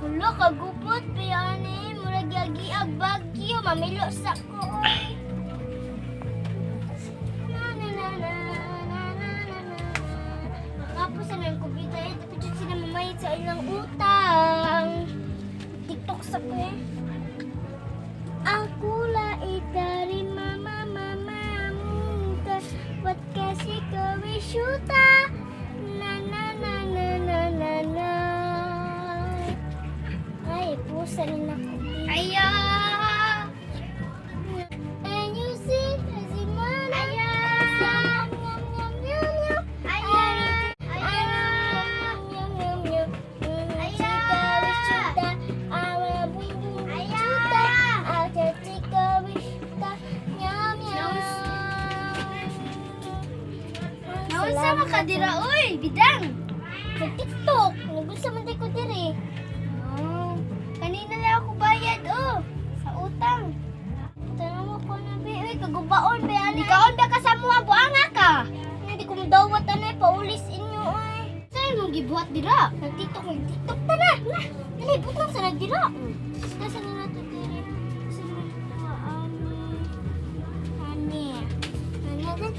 Wala, kagupot, piyani. Murag yagiag bagyo. Mamilo sa ko, oy. Na, na, na, na, na, na, na, na. Makapos na ng kubita eh. Dapat yun sila mamayit sa ilang utang. TikTok sa ko eh. Aku lah dari mama mama muda buat kasih ke wisuta na na na na na na na. Ay, pusa rin ako. Aya! And you see, si mana. Aya! Nyam, nyam, nyam, nyam. Aya! Aya! Nyam, nyam, nyam. Aya! Chika wisuta, awa bum bum Aya! chuta. Aja chika wisuta, nyam, nyam. Naunsa man ka dira oy, bidang. Sa TikTok, nagusto man ko diri. Oh, kanina lang ako bayad oh sa utang. Tanong mo ko na be, uy, kagubaon be ani. Ikaon ba ka sa mua buanga ka? Hindi ko mudawat anay paulis inyo ay. Sa'yo mong gibuhat dira? Nag-TikTok, nag-TikTok ta na. Na, dali butang sa nagdira. Basta sa nila to diri. Sa nila to ani. Ani. Ani da da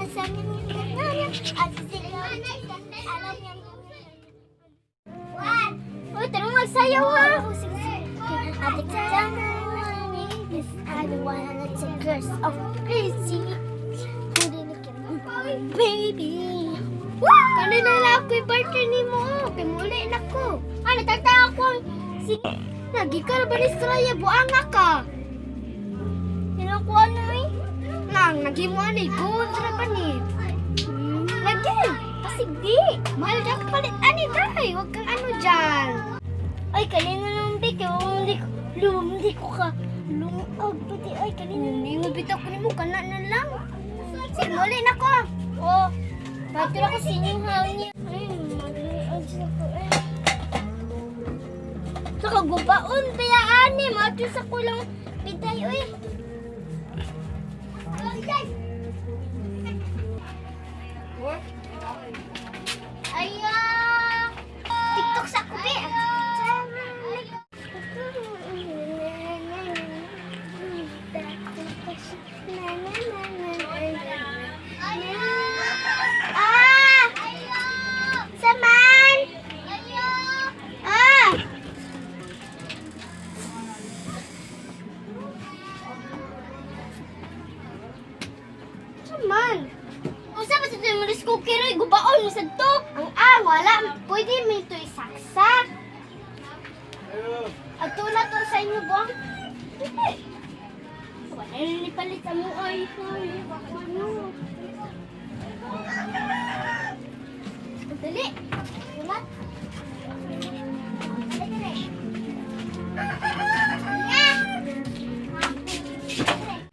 asa ni ni na na. Asa sila. Alam niya. Uy, tanong magsayaw ha. Sige, sige. Ate Chana, I don't wanna take girls of crazy. Baby. Kanina lang ako i-barter ni mo oh, kay muli na ko. Ano, tata ako ang... Sige. Lagi ka na ba ni Soraya buanga ka? Sinakuha na eh. Lang, nagimo ani gold ra ba ni? Lagi. Pasigdi. Mahal ka palit ani dai, wag kang ano diyan. Ay, kanina nang bik. Hindi ko... Hindi ko ka... Lungag pati. Ay, kanina nang... Hindi mo bitaw ko nimo kana na lang. Sige, muli na ko. Oh, bato na ko sa inyong hangin. Ay, magluag sa ko eh. Sa kagubaon, bayaan eh. Mato sa kulang bitay, uy. Aya! TikTok sa kubi. Ah! Saman! Ah! Saman! Usa ba sa ito yung rice cooker oy gubaon mo sad to? Ang ang wala pwede mi to isaksak. Ato na to sa inyo buang. Hindi. Wala na nipalit sa mo ay. Ay, ano? Dali. Wala. Dali, dali.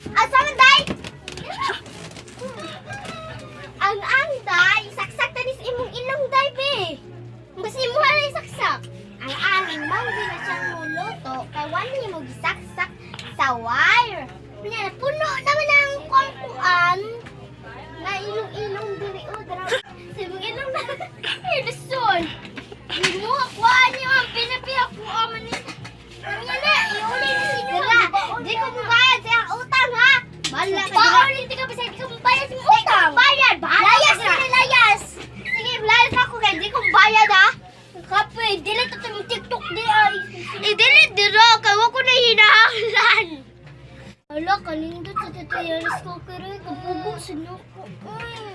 Asa man day? Ang day, saksak tanis imong ilong day be. Basta imo hala saksak. Ang aming manggi na siyang muluto kay wala mo gisaksak sa wire. Kunya puno naman ang kuan na ilong-ilong diri o dara. Sa imong ilong na. Ay, listen. Imo kuan niyo ang pinapiyakuha man ni. Nga na, iuli na sinyo. Dira, di ko mubayad sa iyang utang ha. Bahala ka dira. Pauli di ka bisa di ka mubayad sa imong utang. Bayad, bahala Layas ka dira. na layas. Sige, layas ako kay di ko bayad ha. Kape, delete ito yung TikTok di ay. I-delete dira kay wa ko na hinahanglan. Ala, kanindot sa tatayaris ko pero kapugo sa ko. Ay.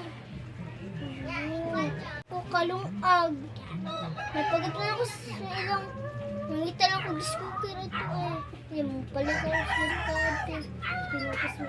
Ko kalungag. Napagat na ako sa ilang nangita lang ko disco pero ito eh. Hindi mo palit ako sa karte. Pinapas mo.